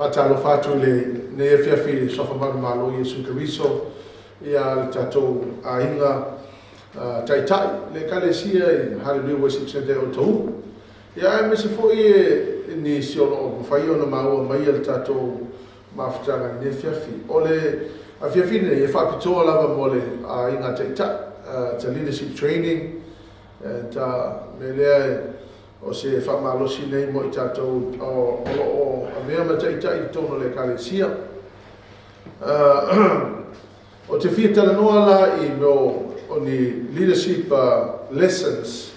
Faatalofa atu i lenei afiafi i le suafa manumalo o Iesu Keriso, ia le tatou aiga taitai le Ekalesia i Hallelujah Worship Centre i Otahuhu. Ia aemaise foi e nisi o lo o mafai ona maua mai le tatou mafutaga i lenei afiafi. O le afiafi lenei e faapitoa lava mo le aiga taitai. It's a leadership training and mea lea o se faamalosi nei mo i tatou o lo o avea ma taitai i totonu o le Ekalesia. Ou te fia talanoa la i mea o ni leadership lessons.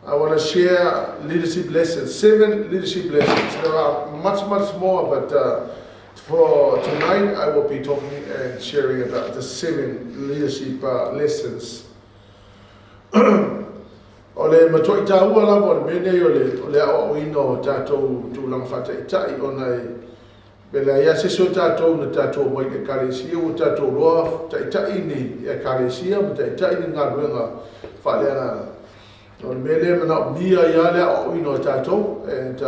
I want to share leadership lessons, seven leadership lessons. There are much, much more, but for tonight I will be talking and sharing about the seven leadership lessons. O le matuai taua lava o le mea nei o le aoaoina o tatou tulaga faataitai, ona e pe leai lava se isi o tatou na tatou omai i le Ekalesia ua tatou iloa taitai ni Ekalesia ma taitai ni galuega faaleagaga. O le mea lea e manaomia ai lava le aoaoina o tatou, and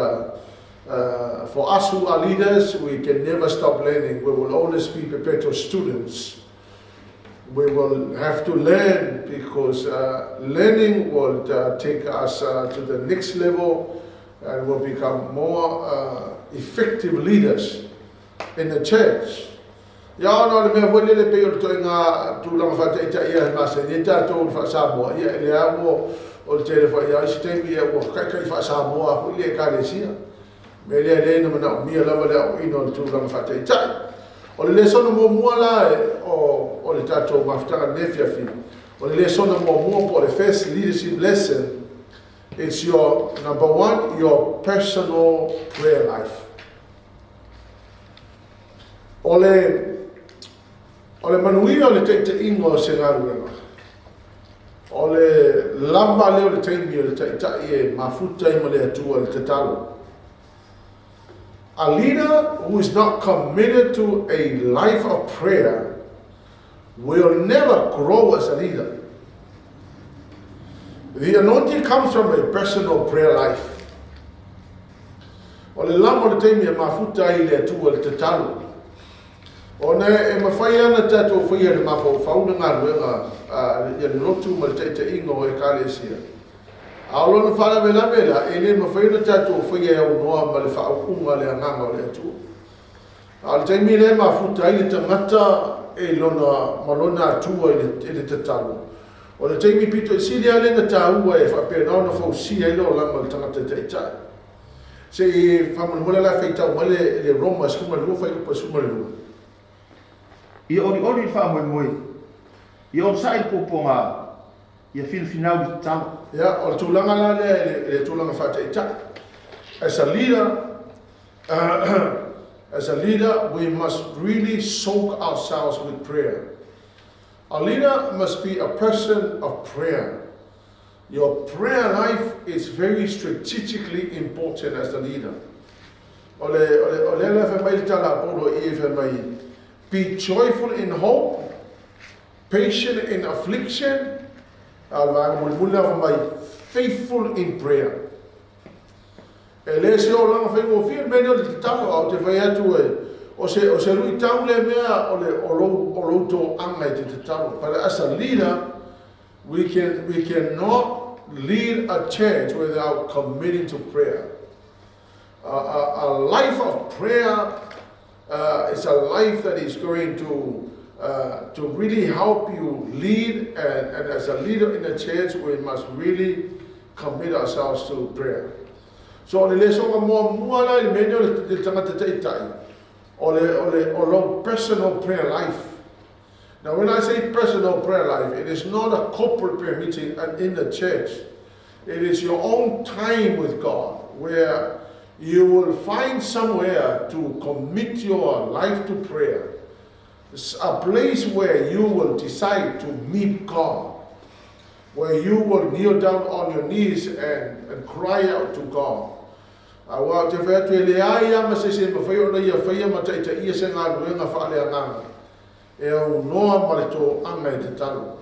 for us who are leaders, we can never stop learning. We will always be perpetual students. We will have to learn because learning will take us to the next level and will become more effective leaders in the church. Ia ona o le mea foi lele pei o le toega tulaga faataitai ia e masani ai tatou le faa-Samoa, ia e lea ua o le tele foi ia isi taimi ia ua kaikai faa-Samoa foi le Ekalesia. Mea lea lea na manaomia lava le aoaoina o le tulaga faataitai. O le lesona muamua la o le tatou mafutaga lenei afiafi, o le lesona muamua po o le first leadership lesson, it's your number one, your personal prayer life. O le manuia o le taitaiga o se galuega, o le lava lea o le taimi o le taitai e mafuta ai ma le Atua i le tatalo. A leader who is not committed to a life of prayer will never grow as a leader. The anointing comes from a personal prayer life. O le lava o le taimi e mafuta ai le Atua i le tatalo. Ona e mafai ana tatou faia le mafaufau le galuega ia le lotu ma le taitaiga o Ekalesia. A o lona faalavelave la, e le mafai ona tatou faia e aunoa ma le faauuga le agaga o le Atua. A o le taimi lea e mafuta ai le tagata e lona, ma lona Atua i le tatalo. O le taimi pito i sili lava lea na taua e faapena ona fausia ai le olaga o le tagata taitai. Se i faamolemole la faitau mai le Roma 12 fuaiupu 12. Ia olioli i le faamoemoe, ia onosai i le puapuaga, ia finafinau i le tatalo. Ia, o le tulaga la lea i le tulaga faataitai. As a leader, we must really soak ourselves with prayer. A leader must be a person of prayer. Your prayer life is very strategically important as a leader. O le le fai mai le tala a Paulo i e fai mai, "Be joyful in hope, patient in affliction," a le vaega mulimuli la fai mai, "faithful in prayer." E le se olaga faigofie le mea nei o le tatalo, a o te fai atu e, o se luitau le mea o, le, o lou toaga i te tatalo. But as a leader, we cannot lead a church without committing to prayer. A life of prayer is a life that is going to really help you lead, and as a leader in the church, we must really commit ourselves to prayer. So o le lesoga muamua la i le mea nei o le tagata taitai, o lou personal prayer life. Now, when I say personal prayer life, it is not a corporate prayer meeting in the church. It is your own time with God where you will find somewhere to commit your life to prayer. It's a place where you will decide to meet God, where you will kneel down on your knees and cry out to God. Aua te fai atu e leai a ma se se mawhai ona ia whaia ma taitaia se galuega faaleagaga e aunoa ma le toaga i tatalo.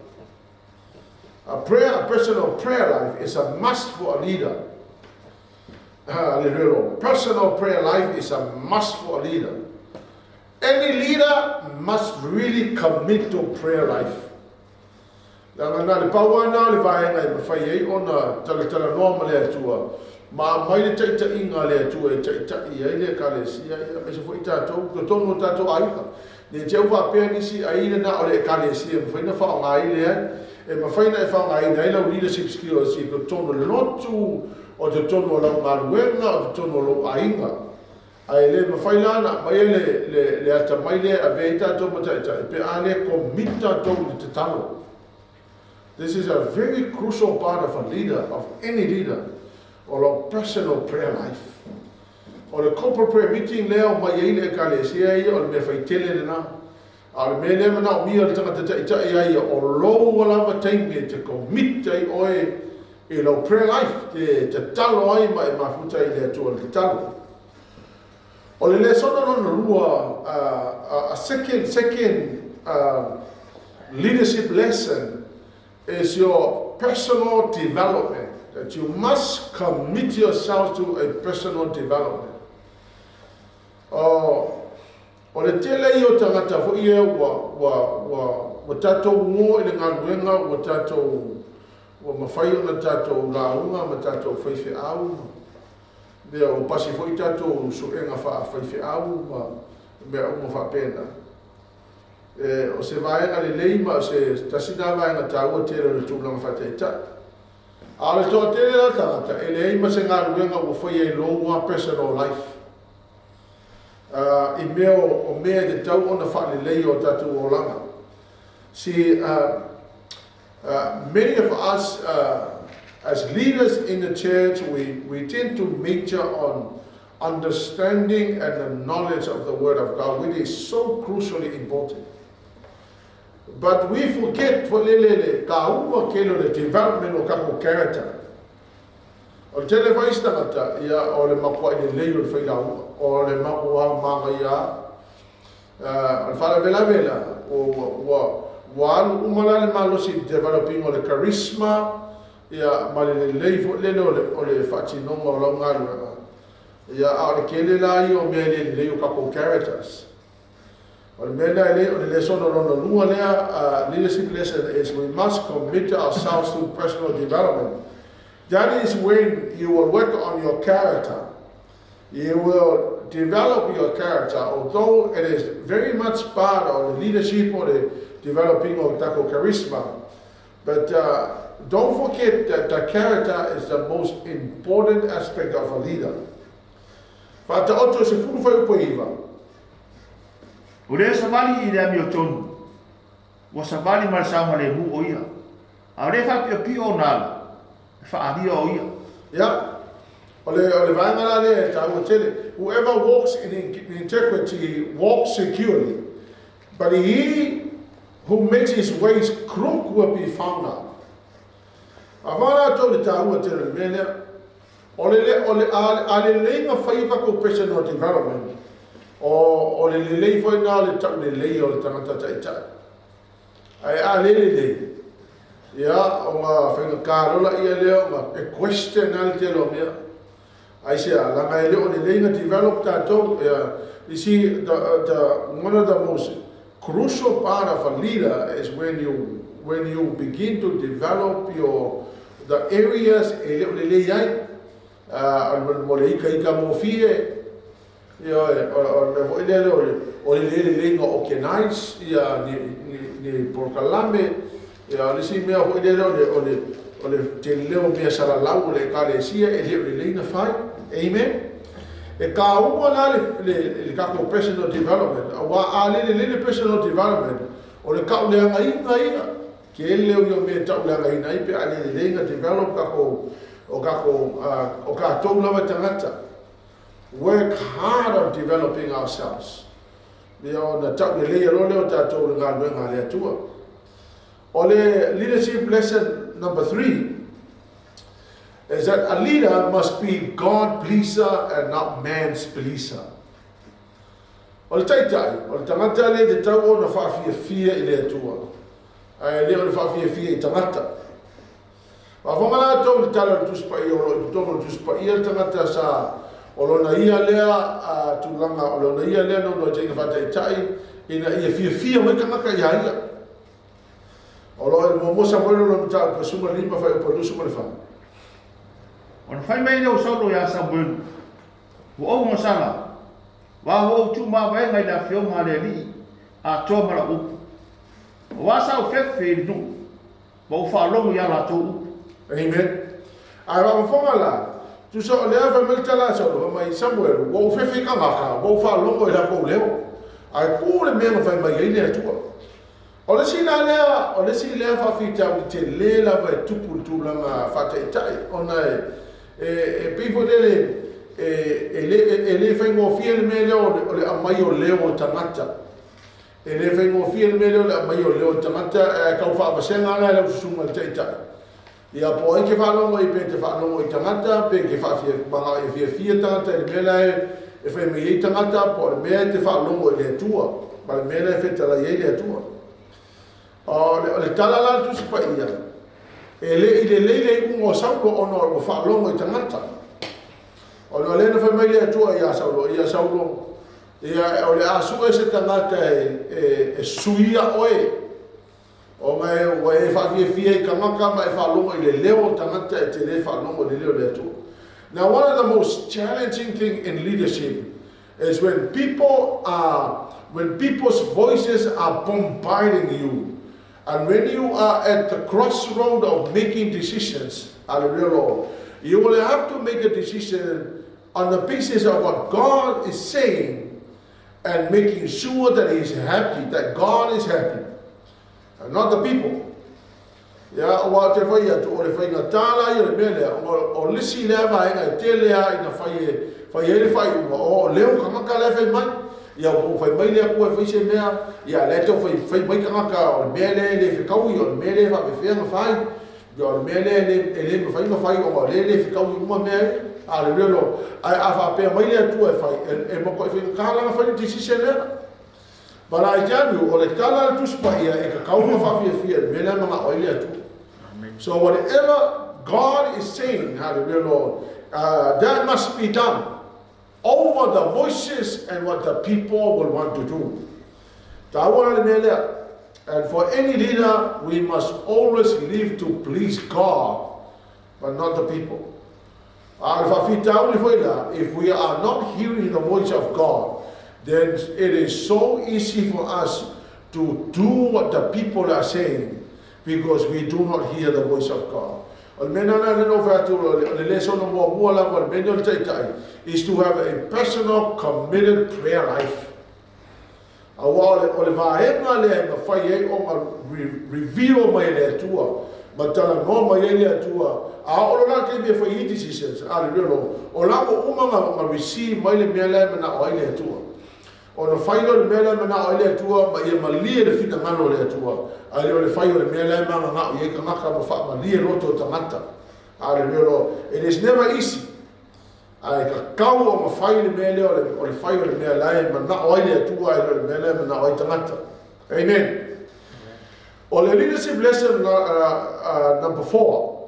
A prayer, a personal prayer life is a must for a leader. Hallelujah. Personal prayer life is a must for a leader. Any leader must really commit to prayer life. Leaga na le pau lava lena o le vaega e mafai ai ona talatalanoa ma le Atua, ma aumai le taitaiga a le Atua e taitai ai le Ekalesia, aemaise foi tatou, totonu o tatou aiga. Ne i te i ua faapea nisi, ai lena o le Ekalesia e mafai ona faaaoga ai, leai. E mafai ona e faaaogaina ai lau leadership skills i totonu o le lotu, o totonu o lau galuega, o totonu o lou aiga. Ae le mafai la ona aumaia le, le, le atamai lea e avea ai tatou ma taitai pe a le commit tatou i le tatalo. This is a very crucial part of a leader, of any leader, o lau personal prayer life. O le corporate prayer meeting lea o mai ai le ekalesia ia, o le mea faitele lena. A o le mea lea manaomia le tagata taitai ai ia, o lou lava taimi e te commit ai oe i lau prayer life, te tatalo ai ma e mafuta i le Atua i le tatalo. O le lesona lona lua, a second, second leadership lesson is your personal development, that you must commit yourself to a personal development. O, o le tele ia o tagata foi ia ua, ua, ua, ua tatou ngo i le galuega, ua tatou, ua mafai ona tatou lauga ma tatou faifeau, mea ua pasi foi tatou suega faafaifeau ma mea uma faapena. E, o se vaega lelei ma o se tasi na vaega taua tele o le tulaga faataitai. A o le toatele la tagata, e leai ma se galuega ua faia i lou lava personal life. I mea o, o mea e tatau ona faaleleia o tatou olaga. See, many of us as leaders in the church, we, we tend to major on understanding and the knowledge of the Word of God, which is so crucially important. But we forget foi lele le taua tele o le development o tatou character. O le tele foi isi tagata, ia, o le matuai lelei o le failauga, o le matua manaia lava. O le faalavelave la, ua, ua, ua alu uma la le malosi i le developing o le charisma, ia, ma le lelei foi lele o le, o le faatinoga o lau galuega. Ia, a o le tele la ia o mea e le lelei o tatou characters. O le mea lea e le, o le lesona lona lua lea, leadership lesson is we must commit ourselves to personal development. That is when you will work on your character. You will develop your character, although it is very much part of the leadership or the developing of takou charisma. But don't forget that the character is the most important aspect of a leader. Faataoto 10 fuaiupu e 9. O lea savali i le amiotonu, ua savali ma le saogalemu o ia, a o lea faapiopio ona ala, e faaalia o ia. Ia, o le, o le vaega la lea e taua tele. Whoever walks in integrity walks securely, but he who makes his ways crook will be found out. A wha rātou le taua tele o le mea lea. O le, le, o le, a, a lelei na fai o tatou personal development, o, o le lelei foi na o le taulelei o le tagata taitai. Ae a le lelei, ia, ona faigata loa laia lea ona e question lava le tele o mea. Aisea? Leaga e le o lelei na develop tatou. Ia, you see, the, the, one of the most crucial part of a leader is when you, when you begin to develop your, the areas e le o lelei ai, o le ikaika gofie, Ioe, o, o le mea foi lea o le, o le le lelei ona organize ia ni, ni, ni polokalame, ia o le isi mea foi lea o le, o le, o le tele o mea salalau o le ekalesia e le o lelei ona fai. Amen. E kāua la le, le, le tatou personal development, aua a le lelei le personal development, o le tauleagaina ia, tele o ia mea e tauleagaina ai pe a le lelei ona develop tatou, o tatou, o tatou lava tagata. Work hard on developing ourselves. Ia ona tauleleia loa lea o tatou i le galuega a le Atua. O le leadership lesson number 3 is that a leader must be God pleaser and not man's pleaser. O le taitai, o le tagata lea e tatau ona faafiafia i le Atua, ae le o le faafiafia i tagata. Faafofoga la outou i le tala o le Tusi Paia o lo o i totonu o le Tusi Paia le tagata sa o lona ia lea tulaga o lona ia lea naunautaiga faataitai ina ia fiafia mai tagata ia ia. O lo o i le muamua Samuelu lona mataupu 15 fuaiupu 24. Ona fai mai lea o Saulo ia Samuelu, ua ou agasala, aua ua ou tuumavaega i le afioga a le Alii atoa ma lau upu. Aua sa ou fefe i le nuu, ma ou faalogo ia latou upu. Amen. Ae faafofoga la, tusa o lea fai mai le tala a Saulo, fai mai Samuelu, ua ou fefe i tagata, ua ou faalogo i latou leo. Ae tu le mea na fai mai ai le Atua. O le isi la lea, o le isi lea faafitauli tele lava e tupu i le tulaga faataitai, ona e pei foi lele e le faigofie le mea lea o le aumai o leo o tagata. E le faigofie le mea lea o le aumai o leo o tagata, e tau faavasega la e lau susuga i le taitai. Ia po o ai te faalogo i pe te faalogo i tagata, pe te manao e fiafia tagata i le mea la e fai mai ai tagata, po o le mea e te faalogo i le Atua, ma le mea la e fetalai ai le Atua. O le tala la le Tusi Paia, e le i lelei le iuga o Saulo ona ua faalogo i tagata. Ona o lea na fai mai le Atua ia Saulo, ia Saulo, ia o le a sue se tagata e suia oe. Ona e ua e faafiafia i tagata ma e faalogo i le leo o tagata e te le faalogo i le leo o le Atua. Now, one of the most challenging thing in leadership is when people's voices are bombarding you, and when you are at the crossroad of making decisions, hallelujah, Lord, you will have to make a decision on the basis of what God is saying and making sure that He is happy, that God is happy, and not the people. Ia, ua te whai atu, o le whainga tāla ia le mea lea, o lisi lea vaenga e tele a ina whai e, whai e le whai unga, o leo kangaka lea whai mai, ia o whai mai lea kua whai se mea, ia lea tau whai, whai mai kangaka, o le mea lea le whekaui, o le mea lea whawhewhea nga whai, ia o le mea lea e le mawhai nga whai, o le le whekaui uma mea e, a le leo, a whapea mai lea tua e whai, e moko e whai, ka langa whai ni decision lea. But I tell you, o le tala le Tusi Paia e kakau ma whawhiawhia, le mea lea mana oi le Atua. So whatever God is saying, hallelujah, Lord, that must be done over the voices and what the people will want to do. And for any leader, we must always live to please God, but not the people. If we are not hearing the voice of God, then it is so easy for us to do what the people are saying, because we do not hear the voice of God. Is to have a personal, committed prayer life. Reveal mai le Atua, matala no mai le Atua. A o la ke me fai decisions, hallelujah. O la o uma nga receive mai le mea le mana o le Atua. O no fai le mea le mana o le Atua, ma ia malie le finagalo le Atua. A le o le fai o le mea le mana nga o ye kangaka mo fa malie loto tangata. Hallelujah. It is never easy. Ai ka kau o mawhai le mea lea o le fai o le mea lae mana o ai le Atua ai le mea lea mana o ai tangata. Amen. O le leadership lesson number 4.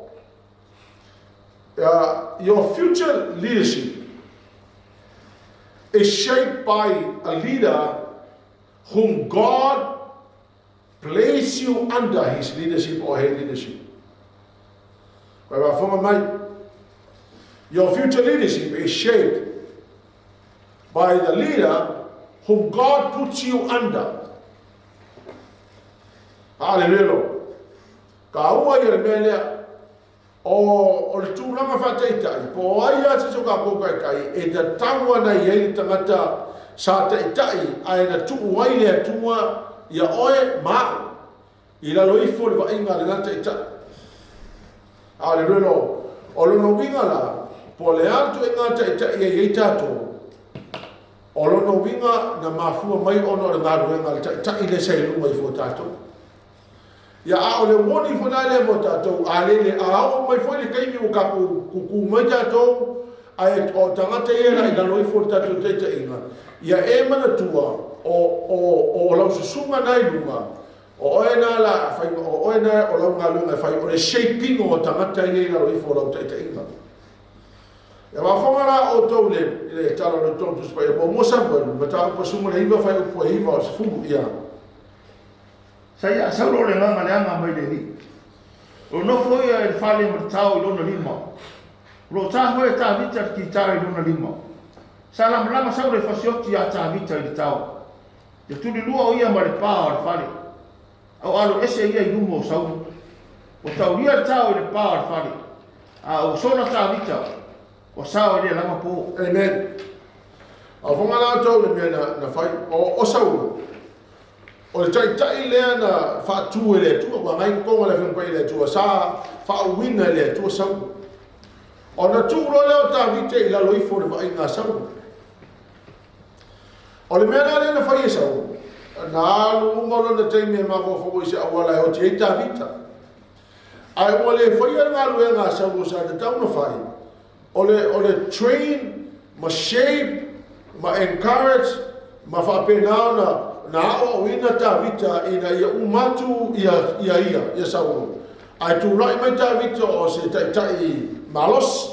Your future leadership is shaped by a leader whom God place you under his leadership or her leadership. Your future leadership is shaped by the leader whom God puts you under. Hallelujah. Ka ua ia le mea lea, o le tūlanga whātaitai, po ai a se soka kōkai kai, e te taua nei ei le tangata sa taitai, ai na tuu ai le atua ia oe ma'u, i lalo ifo le vainga le nata taitai. Hallelujah. O lono winga la, po le atu e ngā taitai e ei tātou, o lono winga na mafua mai ono le ngā ruenga le taitai le sei lunga ifo tātou. Ia a o le woni fo nā le mo tātou, a lele, a o mai foi le kaimi o ka kuku mai tātou, a e o tangata e la i lalo ifo le tātou taitaiga. Ia e manatua o lau susunga nai lunga, O oe na la fai o oe na o lau galuega e fai o le shaping o tagata ia i lalo ifo o lau taitaiga. E mafoga la outou i le tala o le tonu Tusi Paia muamua Samuelu, mataupu 19 fuaiupu e 9 o le 10 ia. Sa ia Saulo le agaga leaga mai le Alii. O lo nofo ia i le fale ma le tao i lona lima. O lo o ta foi e Tavita le kitara i lona lima. Sa lamalama Saulo e fasioti iā Tavita i le tao. Ia tulilua o ia ma le pa o le fale. A o alo ese ia i luma o Saulo. Ua taulia le tao i le pa o le fale. A ua sola Tavita, ua sao e le lava po. Amen. A fonga la outou i le mea na fai o Saulo. O le taitai lea na faatu e le Atua, ua agai i totonu o le Afioga Paia i le Atua, sa faauuina e le Atua Saulo. Ona tuu loa lea o Tavita i lalo ifo o le vaaiga a Saulo. O le mea la lea na fai e Saulo, na alu uma lona taimi e mafaufau i se auala e oti ai Tavita. Ae ua le faia le galuega a Saulo sa tatau ona fai, o le train ma shape ma encourage ma faapena ona na aoaoina Tavita ina ia uma atu ia Saulo. Ae tulai mai Tavita o se taitai malosi.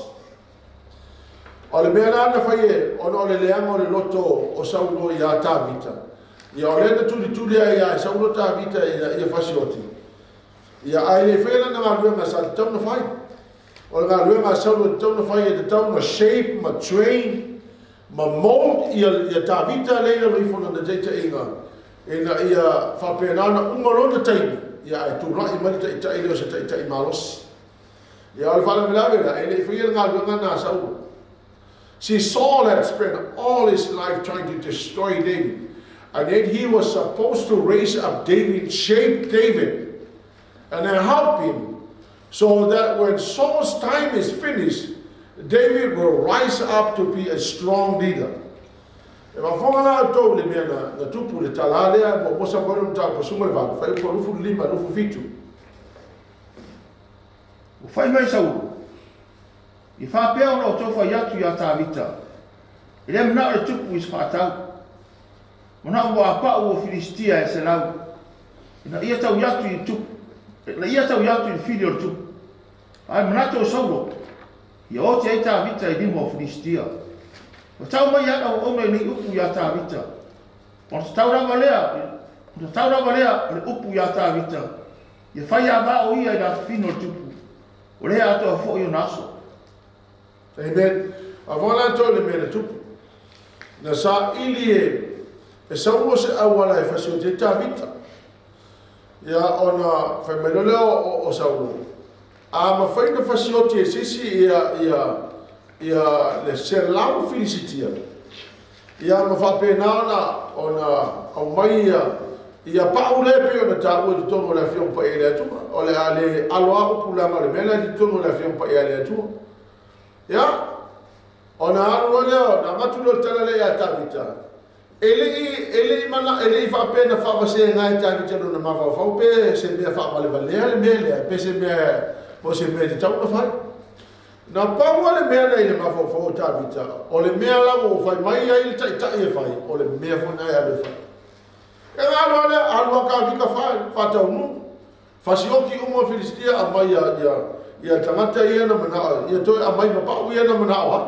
O le mea la na fai e, ona o le leaga o le loto o Saulo ia Tavita. Ia o lea na tulituli ai ia Saulo Tavita ina ia fasioti. Ia ae le faia lana galuega sa tatau ona fai. O le galuega a Saulo e tatau ona fai e tatau ona shape ma train ma mold ia Tavita lea i lalo ifo o lana taitaiga ina ia faapena ona uma lona taimi ia ae tulai mai le taitai lea o se taitai malosi. Ia o le faalavelave la e le i faia le galuega na a Saulo. See, Saul had spent all his life trying to destroy David. And yet he was supposed to raise up David, shape David, and then help him so that when Saul's time is finished, David will rise up to be a strong leader. E mafoga la outou i le mea na tupu i le tala lea muamua Samuelu mataupu 18, fuaiupu 25, 27. Ua fai mai Saulo, I faapea ona outou fai atu iā Tavita, E le manao le tupu i se faatau. Manao ua apa'u o Filisitia e 100, ina ia tau atu i tupu, ina ia tau atu i le fili o le tupu. Ae manatu o Saulo, ia oti ai Tavita i lima o Filisitia. Ua tau mai ia auauna i nei upu iā Tavita. Ona tatau lava lea, ona tatau lava lea o le upu iā Tavita, ia fai ava o ia i le afifina o le tupu, o lea atoa foi ona aso. Amen. A foga latou i le mea na tupu. Na saili e Saulo se auala e fasioti ai Tavita. Ia ona fai mai loa lea o Saulo, a mafai ona fasioti e se isi ia le 100 Filisitia, ia ma faapena ona aumai ia pau lea e pei ona taua i totonu o le Afioga Paia i le Atua. O le a le alo a upu leaga o le mea lea i totonu o le Afioga Paia i le Atua. Ia, ona alu loa lea, ona avatu loa le tala lea ia Tavita. E le i faapea na faavaseaga e Tavita lona mafaufau pe se mea faavalevalea le mea lea, pe se mea, po o se mea e tatau ona fai. Na pau lava le mea lea i le mafaufau o Tavita, o le mea lava ua fai mai ai le taitai e fai, o le mea foi lena e alu e fai. E alu lava lea, alu lava Tavita faataunuu, fasioki uma o Filistia, aumai ia tagata ia na manao, ia toe aumai ma pau ia na manao ai.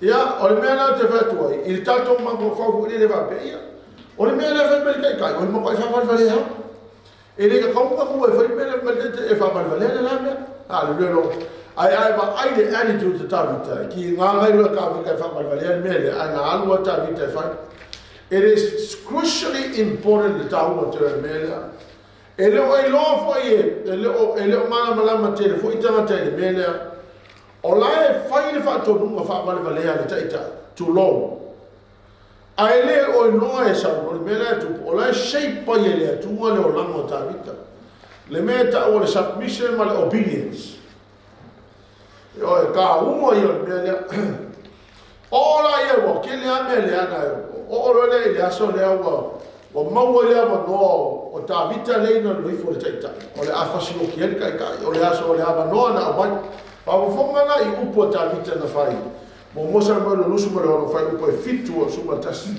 Ia, o le mea lena ou te fai atu ai, i le tatou mafaufau foi lele faapea, ia, o le mea lea e fai mai le taitai, o le matuai faavalevalea lava. E le tatau ona tatou e fai le mea lea fai mai le taitai e faavalevalea le la mea. Haleluia Lord. Ae a e vaai le attitude o Tavita, e kiga mai loa Tavita e faavalevalea le mea lea, ae na alu lava Tavita e fai. It is crucially important le taua tele o le mea lea. E le o iloa foi e le o malamalama tele foi tagata i le mea lea. O la e fai le faatonuga faavalevalea a le taitai, tulou. Ae le o iloa e Saulo le mea lea e tupu, o la e shape ai e le Atua le olaga o Tavita. Le mea e taua o le submission ma le obedience. E taua ia o le mea lea. Oo la ia ua tele lava mea leaga e oo loa lea i le aso lea ua maua ai le avanoa o Tavita lea ina lalo ifo o le taitai. O le a fasioki ai le taitai, o le aso o le avanoa na aumai. Faafofoga la i upu a Tavita na fai. Muamua Samuelu 26 fuaiupu e 7 o le 11.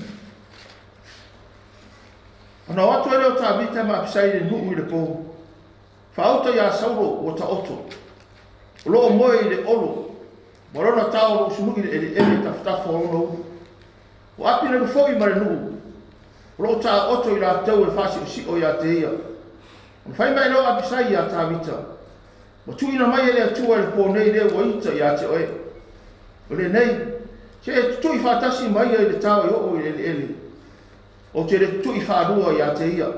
Ona o atu ai lea o Tavita ma Apisai i le nuu i le po, faauta iā Saulo ua taoto, o lo o moe i le olo, ma lona tao o lo o usunui i le eleele i tafatafa o lona ulu. Ua api foi ma le nuu, o lo o taoto i latou e faasiosio ia te ia. Ona fai mai lea o Apisai iā Tavita, ua tuuina mai e le Atua i le po nei le ua ita ia te oe. O lenei, se e tutui faatasi ma ia i le tao e oo i le eleele, ou te le tutui faalua ia te ia.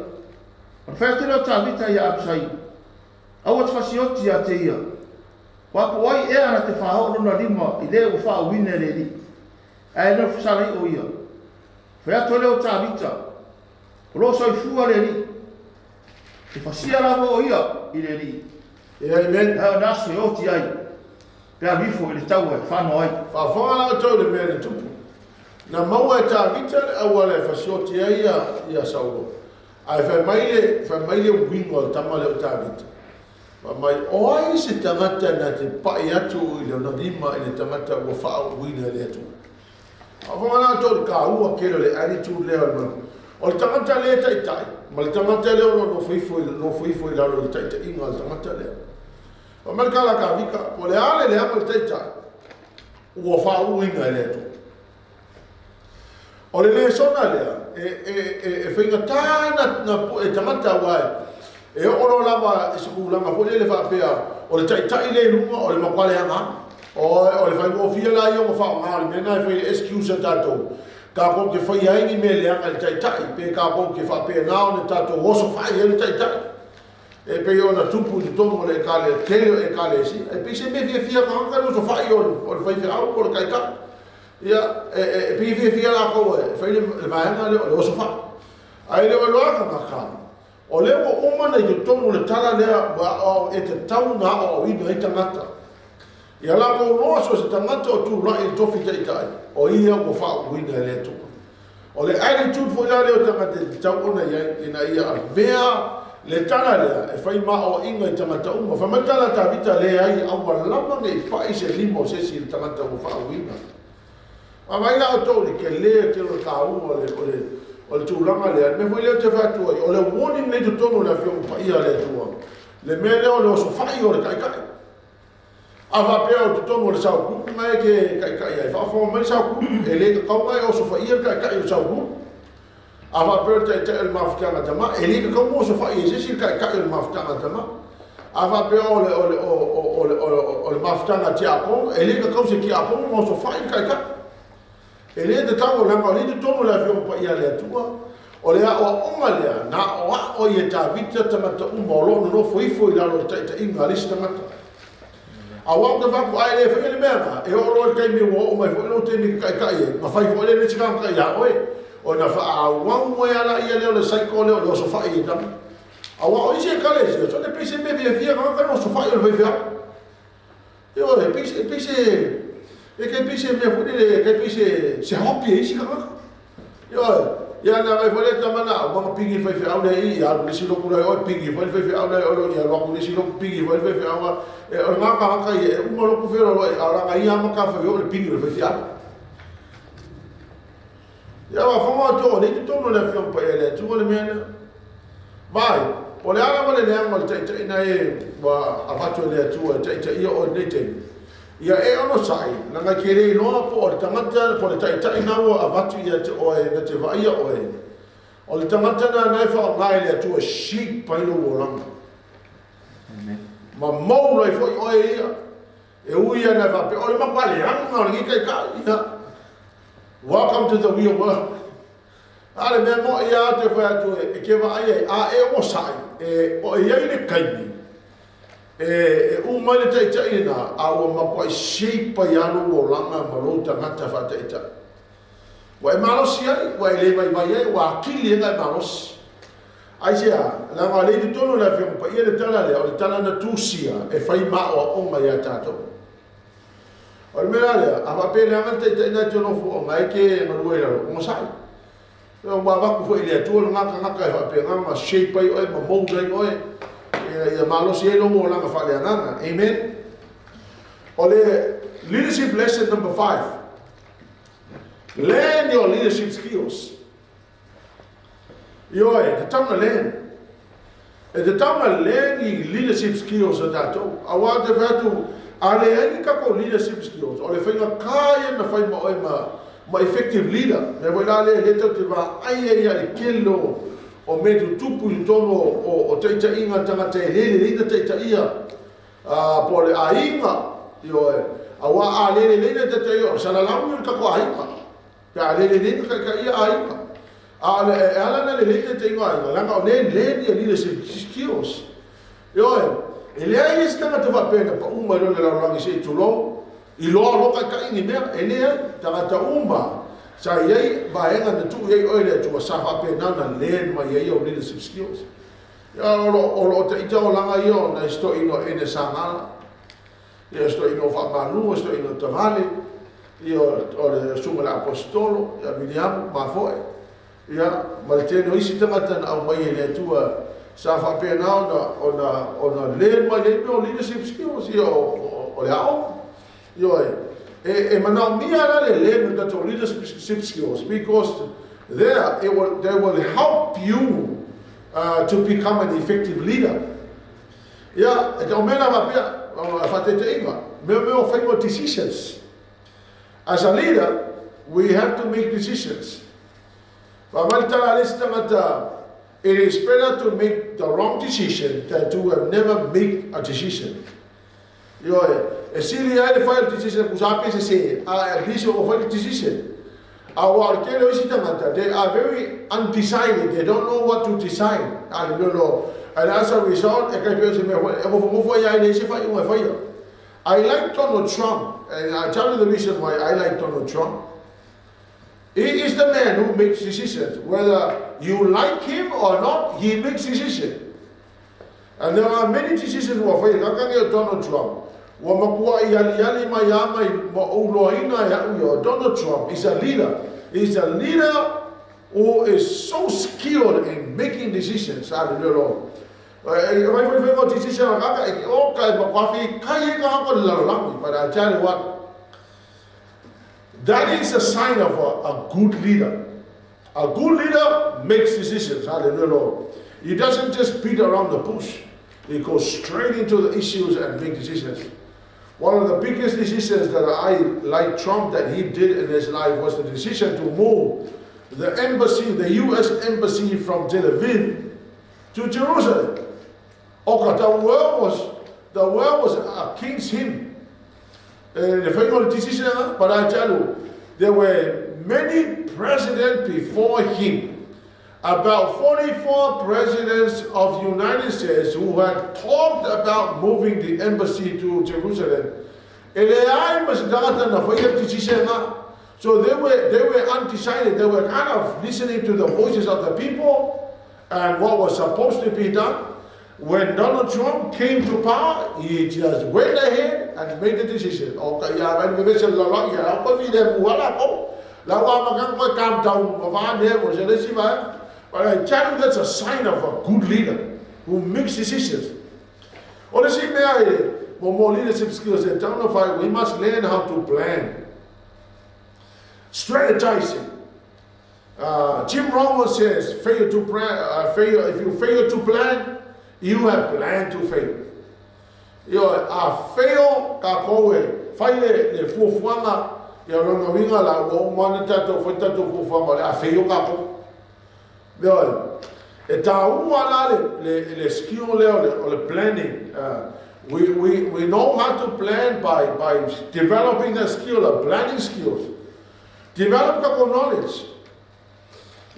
Ona fai atu lea o Tavita ia Apisai, aua te fasioti ia te ia, ua po ai ea na te whahao lona lima i le ua whaauina e le Alii, ae nofo sala i o ia. Fai atu lea o Tavita, o lo o soifua le Alii, e fasia lava o ia i le Alii. Amen. Ae o le aso e oti ai, pe alu ifo i le taua e fano ai. Faafofoga la outou i le mea na tupu. Na maua e Tavita le auala e fasioti ai ia Saulo. Ae fai mai le uiga o le tama lea o Tavita. Fai mai, o ai se tagata na te pai atu i lona lima i le tagata ua faauuina e le Atua. Faafofoga la outou i le taua tele o le attitude lea o le manu. O le tagata lea e taitai, ma le tagata lea o lo o nofo ifo i lalo i le taitaiga o le tagata lea. Fai mai le tala a Tavita, o le a le leaga o le taitai, ua faauuina e le Atua. O le lesona lea, e faigata na e tagata ua e oo loa lava i se tulaga foi lele faapea, o le taitai le i luga o le matua leaga. O le faigofie la ia ua faaaoga o le mea lena e fai le excuse a tatou. Tatou te faia ai ni mea leaga i le taitai, pe tatou te faapena ona tatou osofai ai le taitai. E pei ona tupu i totonu o le tele o ekalesia. E pei se mea fiafia tagata le osofai o le faifeau po o le taitai. Ia, e pei fiafia latou e fai le vaega lea o le osofai. Ae le o iloa tagata, o lea ua uma na i totonu o le tala lea ua e tatau na aoaoina ai tagata. Ia latou loa so se tagata o tulai i tofi taitai, o ia ua faauuina e le Atua. O le attitude foi la lea o tagata e tatau ona i ai, ina ia avea le tala lea e fai maoaiga i tagata uma. Fai mai le tala a Tavita, leai, aua lava nei pai se lima o se isi i le tagata ua faauuina. Vaai la outou i le tele tele o le taua o le tulaga lea. Le mea foi lea ou te fai atu ai, o le warning nei totonu o le Afioga Paia a le Atua. Le mea lea o le osofai o le taitai. A faapea o totonu o le sauku na e ke taitai ai, faafofoga mai le sauku, e le tatau na e osofaia le taitai o le sauku. A faapea o le taitai o le mafutaga tama, e le tatau na osofai e se isi le taitai o le mafutaga tama. A faapea o le mafutaga tiakono, e le tatau se tiakono na osofai le taitai. E le tatau o leaga o le totonu o le Afioga Paia a le Atua, o le aoaoga lea, na aoao ai e Tavita tagata uma o lo o nonofo ifo i lalo o le taitaiga a le isi tagata. Aua ou te fai atu, ai le faia le mea na, e oo loa i le taimi ua oo mai foi lou taimi taitai ai, na fai foi le le isi tagata ia oe. O na faaauau ai ala ia lea o le cycle lea o le osofai e tama. Aua o isi ekalesia, so le pei se mea fiafia tagata le osofai o le faifeau. Ioe, e pei se e kai pei se mea foi lele, kai pei se hobby e isi tagata. Ioe, ia na ngai foi le tama na, ua pingi faifeau le i, ia alu le isi lotu lai oe, pingi foi le faifeau le oe, ia alu atu le isi lotu, pingi foi le faifeau. E o le ngā tagata ia, e uma lotu feoloai, a o laga ia ama ka fai o le pingi o le faifeau. Ia faafofoga atu o le totonu o le Afioga Paia a le Atua le mea lea. Vai, o le ala ma le leaga o le taitaiina e ua avatu e le Atua e taitaia oe i lenei taimi. Ia e onosai, laga ke le iloa po o le tagata, po o le taitai na ua avatu ia te oe, na te vaaia oe. O le tagata na na e faaaoga e le Atua shape ai lou olaga. Amen. Ma mould ai foi oe ia. E ui ia na faapea, o le matua leaga o lenei taitai. Ia. Welcome to the real world. A le mea mo'i ia te fai atu e ke vaai ai, a e onosai, e o e iai le kaimi, e uma le taitai lena, a ua matua shape ai lou olaga ma lou tagata faataitai. Ua e malosi ai, ua e le vaivai ai, ua akili ai e malosi. Ai se a, laga le i totonu o le Afioga Paia le tala lea, o le tala na tusia e fai maoaoga ia tatou. O le mea la lea, a faapea leaga le taitai na te nofo o ngai ke galue i lalo, onosai. Ua avatu foi i le Atua le tagata e faapena ma shape ai oe, ma mould ai oe, ia malosi ai lou olaga faaleagaga. Amen. O le leadership lesson number 5. Learn your leadership skills. Ioe, e tatau ona learn. E tatau ona learn i leadership skills a tatou. Aua ou te fai atu, a leai ni tatou leadership skills, o le faigata ia ona fai ma oe ma, ma effective leader. Mea foi la lea, lea tatou te vaai ai i le tele o, o mea tutupu i totonu o, o, o taitaiga a tagata e le lelei ona taitaia, po o le aiga, ioe. Aua a le lelei ona taitaia, o le salalau ia o le tatou aiga. Pe a le lelei ona taitaia aiga. A o le e ala ona lelei taitaiga o aiga, leaga o lea e learn ia leadership skills. Ioe, e leai se tagata faapea na pau mai loa i le lalolagi se i tulou, iloa loa taitai ni mea, e leai. Tagata uma sa i ai vaega na tuu i ai oe e le Atua, sa faapena ona learn mai ai au leadership skills. Ia, o lo o taita olaga ia o nai si toeaina o Ene Sagala, ia si toeaina o Faamalu, si toeaina o Tavale, ia o le susuga i le Aposetolo, ia Viliamu Mafoe, ia ma le tele o isi tagata na aumai e le Atua sa faapena ona learn mai ai mea o leadership skills, ia o le aoga. Ioe, e manaomia la le learn o tatou leadership skills because there it will, they will help you to become an effective leader. Ia, e tau mea la faapea, faataitaiga, mea o faiga o decisions. As a leader, we have to make decisions. Fai mai le tala a le isi tagata, it is better to make the wrong decision than to have never make a decision. Ioe, e sili ai le fai o le decision tusa pe sese, a at least o fai le decision. Aua o le tele o isi tagata, they are very undecided, they don't know what to decide. A le no. And as a result, e kai pe o se mea, e ngofo ai ai le se fai unga faia. I like Donald Trump, and I tell you the reason why I like Donald Trump. He is the man who makes decisions. Whether you like him or not, he makes decisions. And there are many decisions ua fai kaka o Donald Trump. Ua makua i ali ali mai a mai ma uloaina e au ia. Donald Trump is a leader. He's a leader who is so skilled in making decisions. Hallelujah, Lord. E mai fai fai o decision a kaka e o kai ma kwafi kai e ka ko le lalolagi. But I tell you what, that is a sign of a good leader. A good leader makes decisions. Hallelujah, Lord. He doesn't just beat around the bush. He goes straight into the issues and make decisions. One of the biggest decisions that I like Trump that he did in his life was the decision to move the embassy, the U.S. embassy from Tel Aviv to Jerusalem. Okay, the world was against him. The final decision, but I tell you, there were many presidents before him. About 44 presidents of the United States who had talked about moving the embassy to Jerusalem. E leai ma se tagata na faia decision. So they were undecided. They were kind of listening to the voices of the people and what was supposed to be done. When Donald Trump came to power, he just went ahead and made the decision. Okay, ya, when we said la la ya, ko vi le mu ala ko. La wa ma kan ko calm down, ma va ne mo se le si va. But I tell you, that's a sign of a good leader who makes decisions. O le si mea e, mo leadership skills e tau na whai, we must learn how to plan. Strategizing. Jim Rohn says, fail to plan, fail, if you fail to plan, you have planned to fail. Io, a fail ka koe, fai le fuafuaga, ia lona uiga la ua uma ana tatou fai tatou fuafuaga, o le a fail ka kou. Ioe, e tāua la le skill lea o le planning. We know how to plan by developing the skill of planning skills. Develop ka knowledge.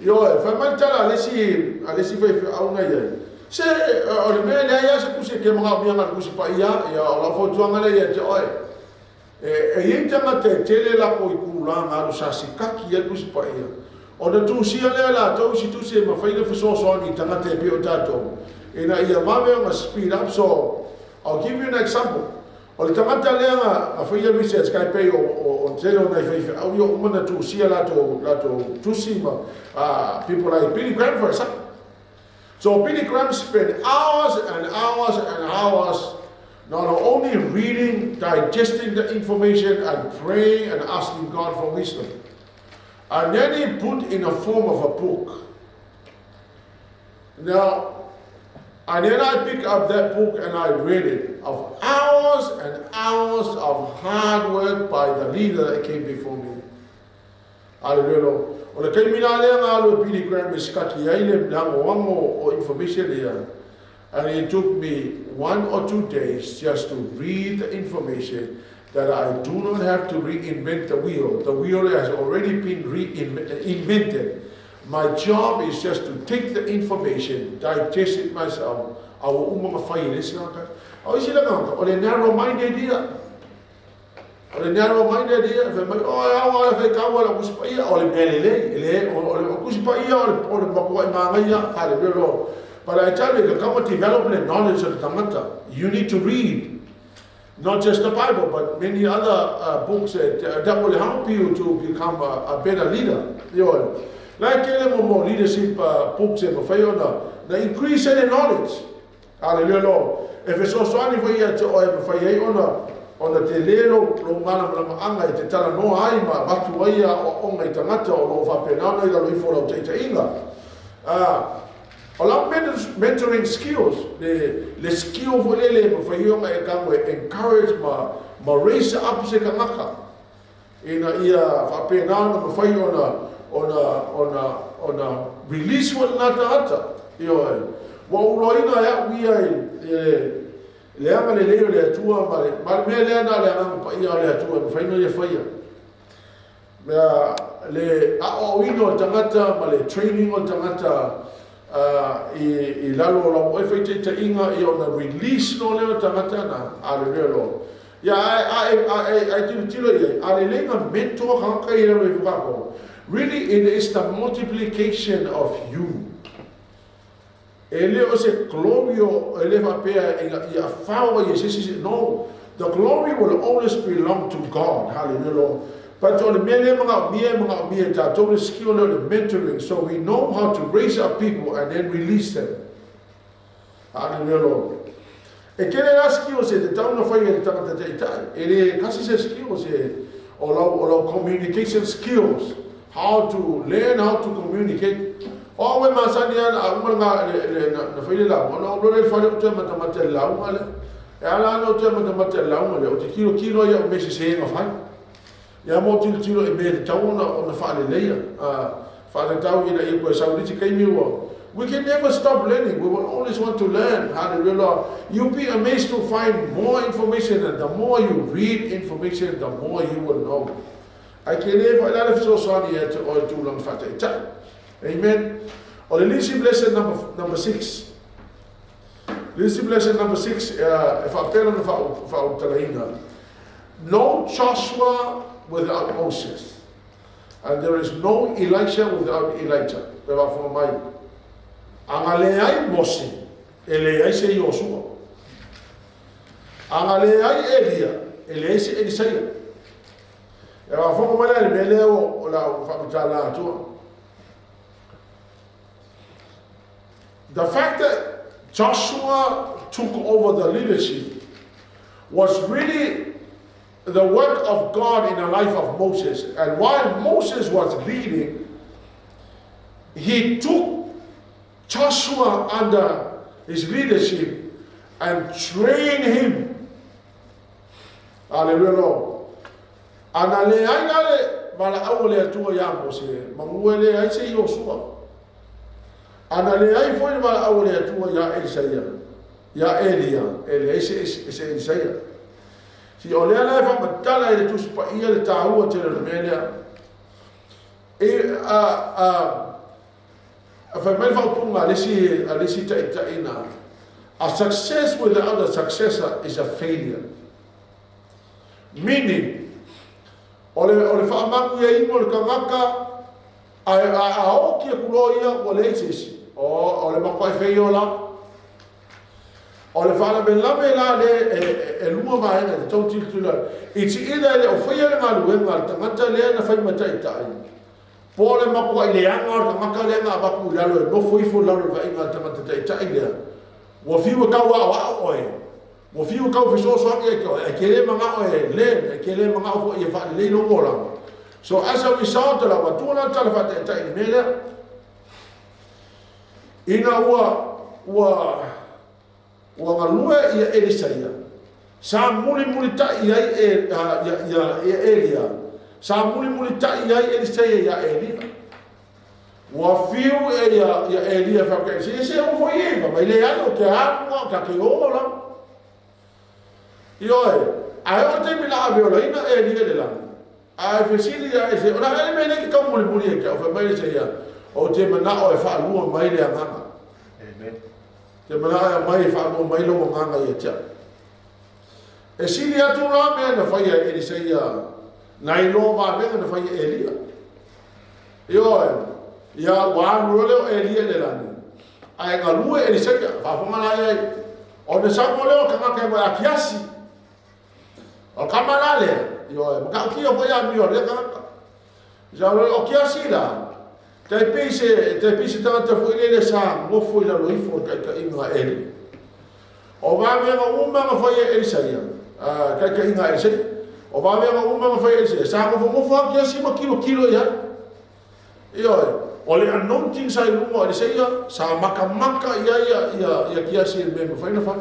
Ioe, fai mai tala a le isi faifeau na iai. Se, o le mea lea ia se tusi ke mga mea nga tusi pa ia, ia o la fautuaga lea ia te oe. E iai tagata e tele lako i kulaga alu sa sikaki ai tusi paia. Ona tusia lea latou si tusi e mafai ona fesoasoani i tagata e pei o tatou. Ina ia vave ona speed up. So, I'll give you an example. O le tagata lea na faia research kai pei o tele o nai faifeau ia uma na tusia latou tusi ma people like Billy Graham, for example. So Billy Graham spent hours and hours and hours not only reading, digesting the information and praying and asking God for wisdom. And then he put in a form of a book. Now, and then I pick up that book and I read it, of hours and hours of hard work by the leader that came before me. Hallelujah. O le taimi la lea na alu e Billy Graham e sikaki ai le agoago o information ia. And it took me 1 or 2 days just to read the information that I do not have to reinvent the wheel. The wheel has already been reinvented. My job is just to take the information, digest it myself. A ua uma ona fai e le isi tagata. O isi tagata, o le narrow minded ia. O le narrow minded ia, fai mai, o e ao ala fai kau ala Tusi Paia, o le mea lelei, le, o le Tusi Paia, o le matuai manaia, hallelujah. But I tell you, the come develop the knowledge of the tagata. You need to read. Not just the Bible, but many other books that will help you to become a better leader. Like kele mo mo leadership books e mawhai ona, na increase the knowledge. Hallelujah, Lord. E fesoasoani foi ia te oe mawhai ai ona te le lo mana mana anga i te tala noa ai ma watu ai a o onga i tagata o lo whapenana i lalo ifo lau taitaiga. O lau mentoring skills, le skill foi lele mawhai ona e kamu e encourage ma raise up se tagata. Ina ia whapenana mawhai ona release wa ngā tagata. Ioe. Ua uloina e au ia i le aga lelei o le Atua ma le mea lea na le Agaga Paia o le Atua e mafai ona ia faia. Mea le aoaoina o le tagata ma le training o le tagata i lalo o lau oe faitaitaiga ia ona release loa lea o le tagata na. Aleluia Lord. Ia ae tilotilo i ai, a lelei na mentor tagata i lalo ifo kākou. Really, it is the multiplication of you. E le o se glory o e le faapea ia afao ai e se isi. No, the glory will always belong to God. Hallelujah, Lord. But o le mea lea manaomia e tatou le skill lea o le mentoring, so we know how to raise up people and then release them. Hallelujah, Lord. E kele la skills e te tau na fai e le tagata ta'ita'i. E le kasi se skills e o lau communication skills. How to learn how to communicate. O au e masani ana a uma nga le na fai le lauga, ona ou loa le fale ou toe matamata i le lauga lea. E ala ana ou toe matamata i le lauga lea, o te tilotilo ia o mea sese na fai. Ia mo tilotilo i mea e tatau ona faaleleia. Faatatau ina ia koe sau lisi taimi ua. We can never stop learning. We will always want to learn. Hallelujah. You'll be amazed to find more information, and the more you read information, the more you will know. Ae ke le failale fesoasoani ia te oe tulaga faataitai. Amen. O le leadership lesson number 6. Leadership lesson number 6 e faapea ona faautalaina. No Joshua without Moses. And there is no Elisha without Elijah. Pe faafofoga mai. Aga leai Mose, e leai se Iosua. Aga leai Elia, e leai se Elisaia. E faafofoga mai la le mea lea o la faamatala atua. The fact that Joshua took over the leadership was really the work of God in the life of Moses. And while Moses was leading, he took Joshua under his leadership and trained him. Hallelujah, Lord. Ana leai la le valaau o le Atua iā Mose, manu e leai se Iosua. Ana leai foi le valaau o le Atua iā Elisaia, iā Elia, e leai se Elisaia. Si o lea la e faamatala i le Tusi Paia le tāua tele o le mea lea. E a fai mai le faaupuga a le isi ta'itaʻina, a success without a successor is a failure. Meaning, o le faamanuiaina o le tagata, a oki aku loa ia ua leai se isi. O le matuai fail la. O le faalavelave la le e lua vaega e tatau tilotilo ai. It's either e le o faia le galuega a le tagata lea na fai ma ta'ita'i, po o le matuai leaga o le tagata lea na avatu i lalo e nofo ifo i lalo i le vaaiga a le tagata ta'ita'i lea. Ua fiu e tau a'oa'o oe. Ua fiu e tau fesoasoani ai te oe. Ae te le mana'o e learn, e te le mana'o foi e faalelei lou olaga. So as a result, o le avatua la le tala faataitai i le mea lea. Ina ua ua galue ia Elisaia, sa mulimulita'i ai ia Elia, sa mulimulita'i ai Elisaia ia Elia. Ua fiu e ia Elia faapea, se o foi e mai le ai o te alu o ta te o la. Ioe, ae o te mila ave o laina Elia le lagi. Ae fesili ia e se, o la ele mele ki tau mulimuli e te au fai mai le se ia, o te manao e whaalua mai le anganga. Amen. Te manao e mai e whaalua mai le anganga ia tia. E sili atu la mea na whai e Eliseia, na iloa vavenga na whai e Elia. Ioe, ia ua alu leo Elia le lagi. Ae galue Eliseia, whaafonga la ia, o ne sau leo kanga ke wa kiasi. O kama la lea, ioe, maka o kia foi a mio le kanga. Ia o kiasi la. Tai pei se tagata foi lele sa gofo i lalo ifo o taitaiga a Eli. O vaveaga uma na fai e Elisaia, taitaiga a Elisaia. O vaveaga uma na fai e Elisaia, sa gofogofo a kiasi ma kilokilo i ai. Ioe, o le anointing sa i luga o Elisaia, sa makamaka i ai ia kiasi e mea mafai na fai.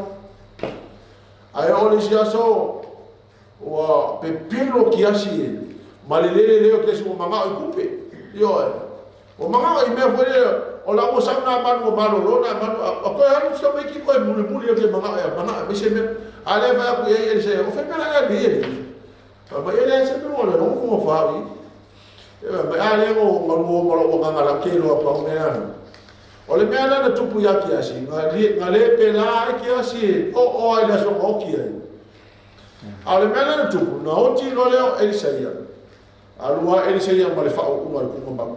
Ae o le isi aso, ua pepelo kiasi ma le lele leo kiasi ua magao i kupe. Ioe, o magao i mea foi lea, o la ua sau nā manu o malolo nā manu, a koe alu sa mai ki koe mulimuli o ke magao e magao e se mea. A le fai aku i ai Elisaia, o whai mea la e e. Fa mai ele se mea o le rongo mo whai. E mai a le o ngalu o mala o nganga la ke loa pa o mea anu. O le mea la na tupu ia kiasi, nga le pe la e kiasi, o ai le aso o ki ai. A o le mea la na tupu, na oti lo leo Elisaia. A lua Elisaia ma le whao unga le kunga mau.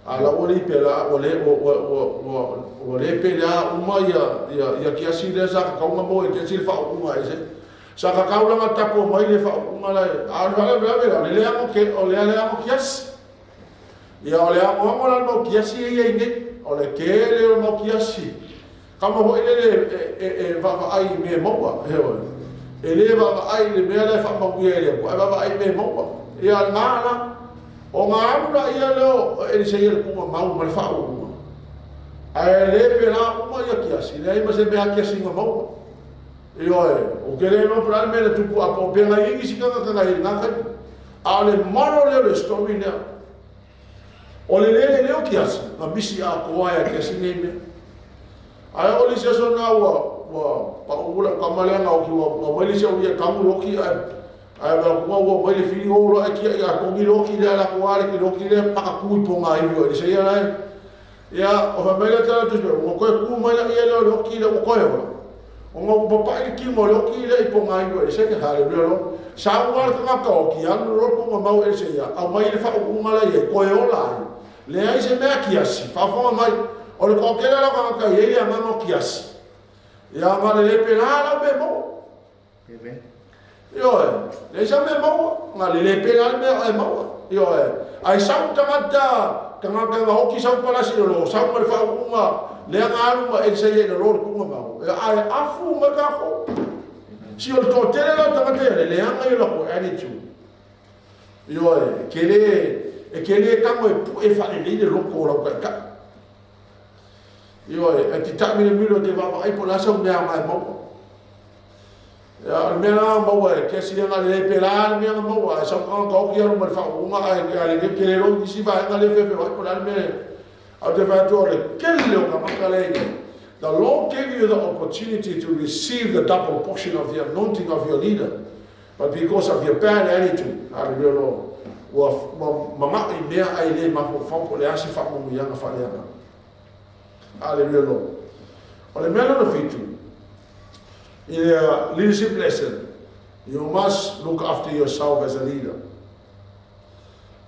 A la ua le pe la, ua le, ua le pe la uma ia kiasi le sa kakaunga mo e kiasi le whao unga e se. Sa kakaulanga tapo mai le whao unga la e. A le wale wale wale, le ango ke, o le ale ango kiasi. Ia o le ango ango la mau kiasi e ia ine, o le kele o mau kiasi. Kama hoi le e vaava ai me maua, he oe. E le vaava ai le mea le wha maungia e le, e vaava ai me maua. Ia ngā la, o ngā alu la ia leo, Elisaia le kunga mau ma le wha unga. Ae le pe la uma ia kiasi, le ai ma se mea kiasi ngā maua. Ioe, o ke le no pala me le tupu a po penga ingi si kanga kanga i ngā kai. A o le maro leo le story lea. O le lele leo kiasi, ngā misi a koa ia kiasi nei mea. Ae o le isi aso nā ua pa ula kamalea ngā oki ua ngā mai le isi au ia kamu loki ae wa kua ua mai le whiri o lo e kia ia kongi loki lea la kua le ki loki lea paka kui po ngā iwi o Elisaia ia lai. Ia, o wha mai le tala tusi, ua koe ku mai la ia leo loki lea ua koe ola. O ngā papai le kingo loki lea i po ngā iwi o Elisaia, haleluya lo. Sa unga le kangaka o ki anu ro kunga mau Elisaia, au mai le wha unga la ia, koe ola ai. Le ai se mea kiasi, whawhanga mai, o le kokele la kangaka i eia ngano kiasi. Ia nga le lepe la la me mo. Amen. Ioe, le sa me mo, nga le lepe la me e mo. Ioe, ai sau tangata, tangata nga hoki sau palasi lo, sau ma le wha unga, le nga alu ma Elisaia i le lo le kunga mau. E ai afu ma ka ko. Si o le tō tele la tangata ia, le leanga i la ko attitude. Ioe, e ke le kango e pu e wha le le loko o lau kai ka. Ioe, e te tāmine milo te wawa ai po la sau mea ngai maua. Ia, o le mea la maua e kesi nga le pe la le mea nga maua, e sau kanga ka oki alu ma le wha unga ai a le ke le ro isi va nga le fefe wai po la le mea. Au te wha o le kele o ka maka le ine. The Lord gave you the opportunity to receive the double portion of the anointing of your leader. But because of your bad attitude, hallelujah, Lord, ua mama i mea ai le mafo po le asi wha mungu ianga wha leanga. Hallelujah, Lord. O le mea lona fitu, in a leadership lesson, you must look after yourself as a leader.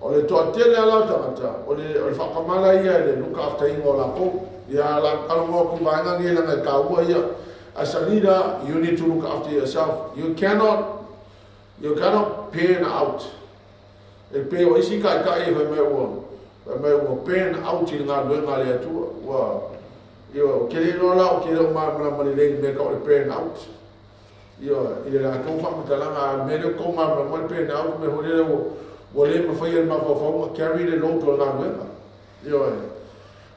O le toa tele ala o tangata, o le whakamala ia le look after ingo la ko, ia la kalongo ku vaenga ni langa ka ua ia. As a leader, you need to look after yourself. You cannot pan out. E pe o isi kai kai e mai ua pan out i ngā luenga le atua. Ua, io, ke le lola o ke le o ma ma le le me ka o le pan out. Io, i le la kau whakatalanga, me le kau ma ma le pan out, me hore le ua le ma whai e ma whawhaunga carry le load o ngā luenga. Io,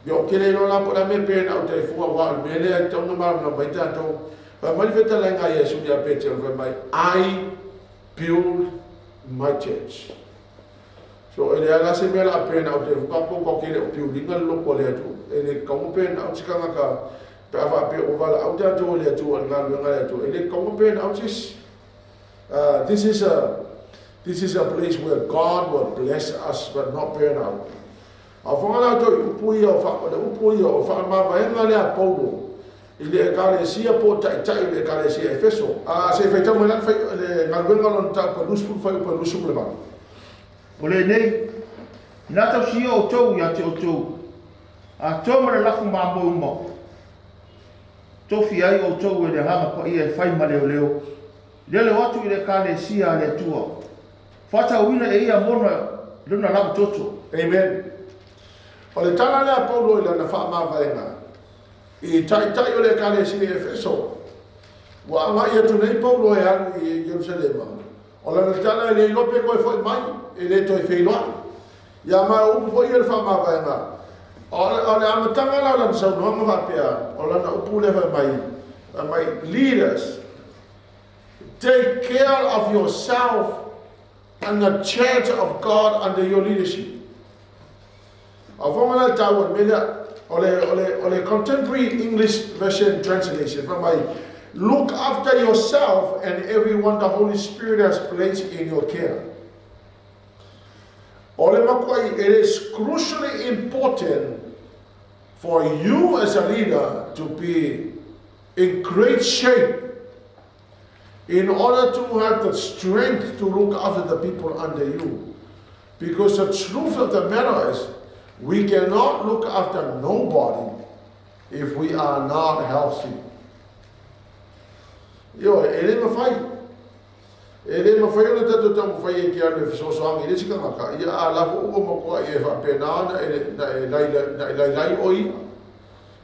Ia ou te le iloa la po o le a mea pe na o te fua aua o le mea lea e tatau ona malamalama ai tatou. Fai mai le fetalaiga a Iesu ia Peteru, fai mai, I build my church. So e leai la se mea o le a burn out ai foi tatou, tatou te le o build ina le loto a le Atua. E le tatau ona burn out se tagata pe a faapea ua valaau tatou e le Atua i le galuega a le Atua. E le tatau ona burn out se isi. This is a this is a place where God will bless us but not burn out. A o fanga la outou i upu ia o fa, o le upu ia o faamavaega lea a Paulo i le Ekalesia po o taitai o le Ekalesia Efeso. A se i faitau mai la le fai, le galuega lona mataupu e 20 fuaiupu e 28. O lenei, ina tausia outou ia te outou, atoa ma le lafu mamoe uma, tofia ai outou e le Agaga Paia e fai ma leoleo, leoleo atu i le Ekalesia a le Atua, faatauina e ia mona lona lava toto. Amen. O le tala lea a Paulo i lana faamavaega i taitai o le Ekalesia i Efeso. Ua agai atu nei Paulo e alu i Ierusalema. O lana tala e le iloa pe toe foi mai, e le toe feiloai. Ia ma o upu foi ia o le faamavaega. O le amataga la o lana saunoaga faapea, o lana upu lea fai mai, fai mai, leaders, take care of yourself and the church of God under your leadership. A fonga la taua le mea lea, o le Contemporary English Version Translation, fai mai, look after yourself and everyone the Holy Spirit has placed in your care. O le matuai, it is crucially important for you as a leader to be in great shape in order to have the strength to look after the people under you. Because the truth of the matter is, we cannot look after nobody if we are not healthy. Ioe, e le mafai. E le mafai ona tatou taumafai e te alu e fesoasoani i le isi tagata, ia a lafo ua matuai e faapena ona e, na e lailai oe ia.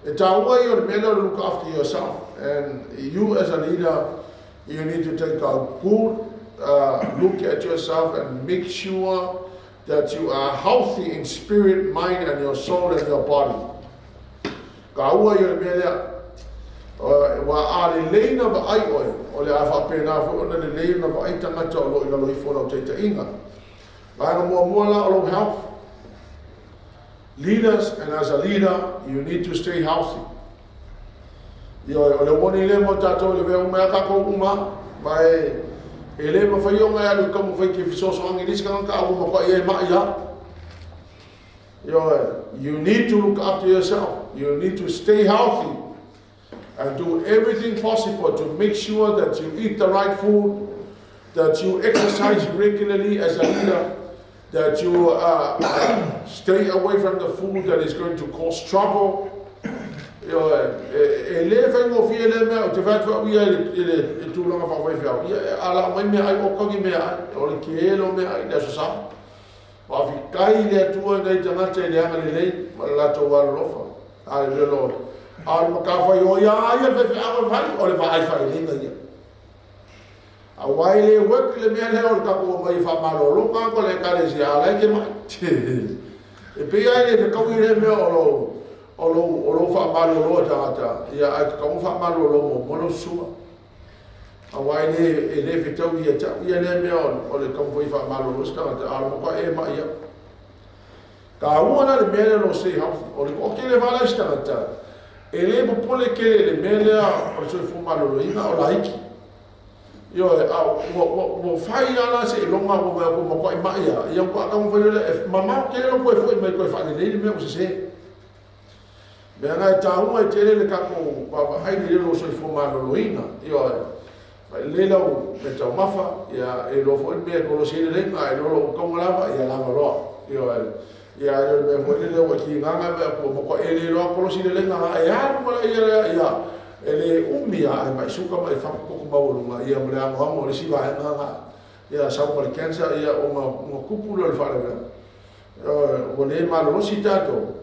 E taua ia o le mea lea o le look after yourself and you as a leader you need to take a good look at yourself and make sure that you are healthy in spirit, mind and your soul and your body. Taua ia o le mea lea. Ua a lelei na vaai oe, o le a faapena foi ona lelei ona vaai tagata o lo o i lalo ifo o lau taitaiga. Vaega muamua la o lou health. Leaders and as a leader you need to stay healthy. Ioe, o le warning lea mo tatou i le vea uma ia tatou uma, ma e, e le mafai ona e alu i taumafai ke fesoasoani i le isi tagata a ua matuai e mai lava. Ioe, you need to look after yourself. You need to stay healthy and do everything possible to make sure that you eat the right food, that you exercise regularly as a leader, that you stay away from the food that is going to cause trouble. Ioe, e le faigofie lea mea, ou te fai atu au ia i le tulaga faafaifeau, ia e ala mai meaai oka ni meaai, o le tele o meaai i le Aso Sa. Faafetai i le Atua i nai tagata i le agalelei ma le latou alolofa. Hallelujah Lord. A o le matafaioi a ia le faifeau e fai, o le vaai faaleleiga ia. Aua e le work le mea lea o le tatou omai e faamalolo tagata o le Ekalesia a o la e te mai. E pei lava e le fetaui lea mea o lou o lou o lou faamalolo e tagata, ia ae tatau ona faamalolo muamua lau susuga. Aua e le e le fetaui ia te au ia lea mea o le taumafai e faamalolo se tagata, a o le matua e mai au. Taua la le mea lea o lo stay healthy. O le toatele lava la isi tagata e le popole tele i le mea lea o le soifua maloloina o laiti. Ioe, a ua, ua, ua fai lava la seiloga ua vaai atu ua matuai mai lava, ia faatoa taumafai loa lea, e mamao tele lou toe foi mai toe faalelei le mea ua sese. Mea na e taua ai tele le tatou vaavaai lelei o lou soifua maloloina. Ioe, faalelei lau meataumafa, ia e iloa foi le mea e kolosi ai le leiga, a iloa lou tauga lava, ia lava loa. Ioe, ia e le o le mea foi lele ua e tigaga mea ua matuai e le iloa kolosi le leiga, e alu ma le ia, ia, E le umi lava ae mai suka mai fafo toto maualuga ia ma le anoano o le isi vaega na ia sau ma le cancer ia ona ona tupu lea o le faalavelave. Ua le malolosi tatou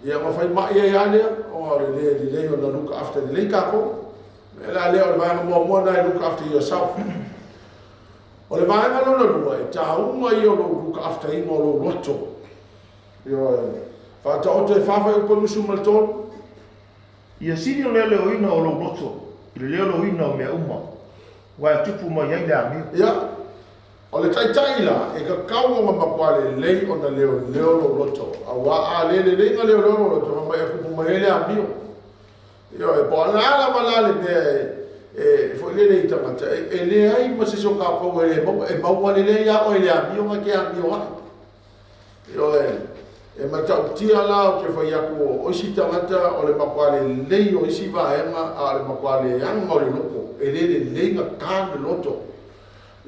ia ona fai mai ai lava lea ona o le le lelei ona look after lelei tatou. O le mea la lea o le vaega muamua lena e look after yourself. O le vaega lona lua e taua ia o lou look after ina o lou loto. Ioe. Faataoto e 4 fuaiupu 23. Ia sili o le leoleoina o lou loto i le leoleoina o mea uma, aua e tupu mai ai le amio. Ia, o le taitai la, e tatau ona matua lelei ona leoleo lou loto, auā a le lelei ona leoleo lou loto, fai mai e tupu mai ai le amio. Ioe, po o le a lava la le mea e foi lele i tagata, e leai ma se isi o tatou e le maua, e maua lelei lava oe i le amio na e te amio ai. Ioe, e matautia la ou te fai atu o isi tagata o le matua lelei o isi vaega, a o le matua leaga o le loto, e le lelei ona ta le loto.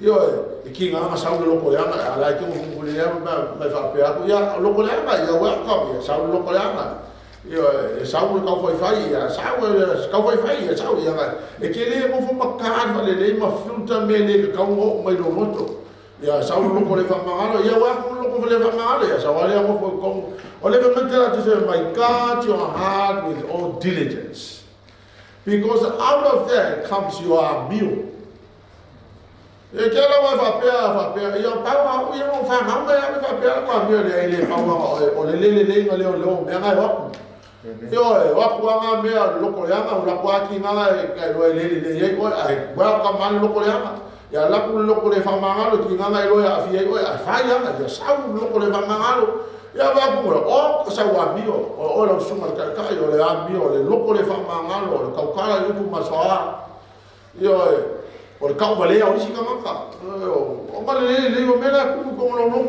Ioe, e tiga ona sau le loto leaga, a la e te nofo lelei lava ma e faapea atu, ia, loto leaga, ia welcome, ia sau le loto leaga. Ioe, e sau le taufaifai, ia sau le taufaifai, ia sau, ia e te le nofo ma ta faalelei ma filter mea le tatau ona oo mai i lou loto. Ia sau le loko le faamagalo, ia welcome le loko le faamagalo, ia sau lea nofo i totonu. O le fai mai te la te mai, guard your heart with all diligence, because out of that comes your meal. E ke la wa faapea faapea, ia pau au ia mo whanau mai au faapea ko amio le le pau o le le le le nga leo leo mea ngai waku. Ioe, waku anga mea le loko le anga, ula kwa ki nga e kai loe le le le ye oi, ai welcome ale loko le anga. Ia laku le loko le whamangalo ki nga ngai loe a fia oi, ai whai anga, ia sau le loko le whamangalo. Ia waku mo, o sau amio, o la usunga le kai kai, o le amio, o le loko le whamangalo, o le kaukala i upu masoa. Ioe, o le kau valea o isi kangaka. O nga le le le o mela kuku ko lo lo.